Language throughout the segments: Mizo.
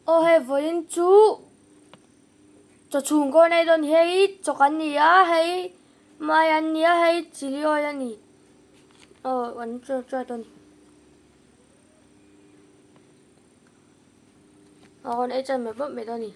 Aw hei vawiin chu chaw chhung kawn ei dawn hei chaw kan ni a hei mai an ni a hei chilli oil a ni aw an try try dawn a rawn ei chan mawp mawp mai dawn a ni.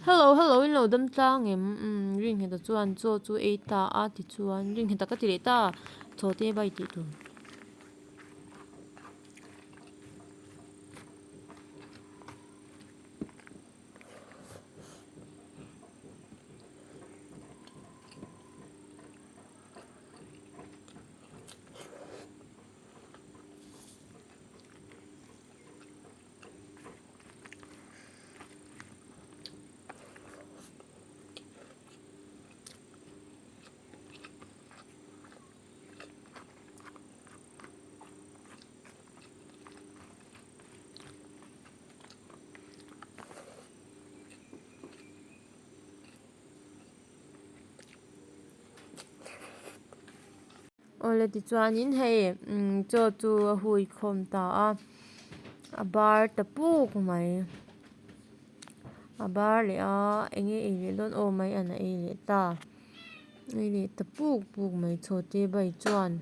Hello hello in lo dam tlang em umm Ringheta chuan chaw chu ei ta a tichuan Ringheta ka ti leh ta chaw te bai tih tur. Awle tichuanin hei chaw chu a hui khawm ta a a bar ta puk mai a bar leh a enge ei leh dawn aw mai an a ei leh ta ei leh ta puk puk mai chhawte bai chuan.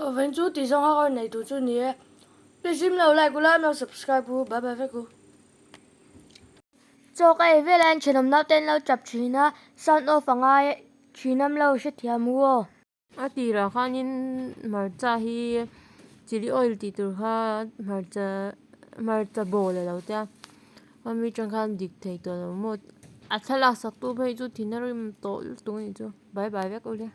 Aw veng chu tih zawng a rawn nei tur chu ni e. Please in lo like ula lo subscribe u bye bye vek u. Chaw ka ei vel a in thenawm naute an lo tap thin a sound off a ngai thin am lo hrethiam u aw. A tirah khanin hmarcha hi chilli oil tih tur kha hmarcha hmarcha bawl a lo tia ami atang khan dik thei tawh lo maw a thlalak sak tu phei chu thin a rim tawh lutuk a nih chu bye bye vek ule.